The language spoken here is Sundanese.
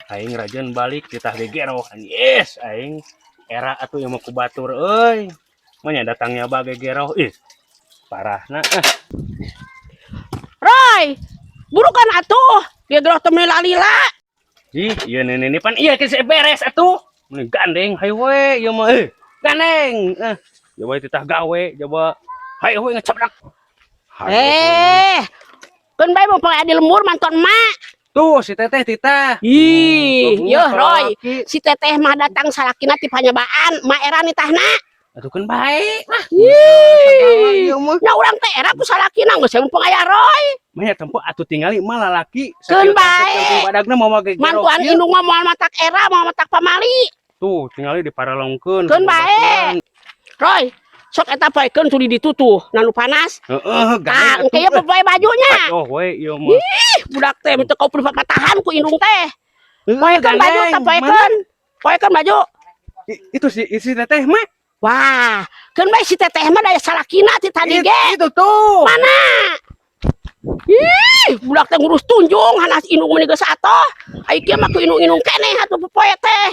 Aing rajeun balik titah gegeroh. Yes, aing era atuh ieu mah ku batur euy. Manya datangnya bae gegeroh ih. Parahna ah. Roy, burukan atuh. Gegeroh teh meuni lalila. Ih, ieu nenek pan iya geus beres atuh. Meuni gandeng hayu we ieu mah eh. Gandeng. Eh, coba titah gawe, coba hayu we ngecaprak. Hayu we. Eh, keun bae mau di lembur manton emak. Tuh si teteh titah. Ih, Tuh, yeuh Roy. salaki. Si teteh mah datang salakina ti panyabaan, mak era nitahna. Atuh keun bae lah. Ih, Ieu mah. nya urang teh era ku salakina geus mumpung aya Roy. Mah tempo atuh tingali mah lalaki. Keun bae. Badagna mau make Mantuan indung mah moal matak era, moal matak pamali. Tuh tingali diparalongkeun. Keun bae. Roy, sok eta poekeun tuli ditutuh, nanu panas. Heeh, Ah, gandeng. engke ieu poe bajunya. Oh, we ieu mah. Ih, budak teh teu kau patahan ku indung teh. Heeh, Poekeun baju gandeng. tah poekeun. Poekeun baju. Itu si teteh mah. Wah, keun bae si teteh mah daya salakina ti tadi ge. Itu tuh. Mana? Ih, budak teh ngurus tunjung hanas indung meni geus atoh. Ai kieu mah ku indung-indung keneh atuh popoe teh.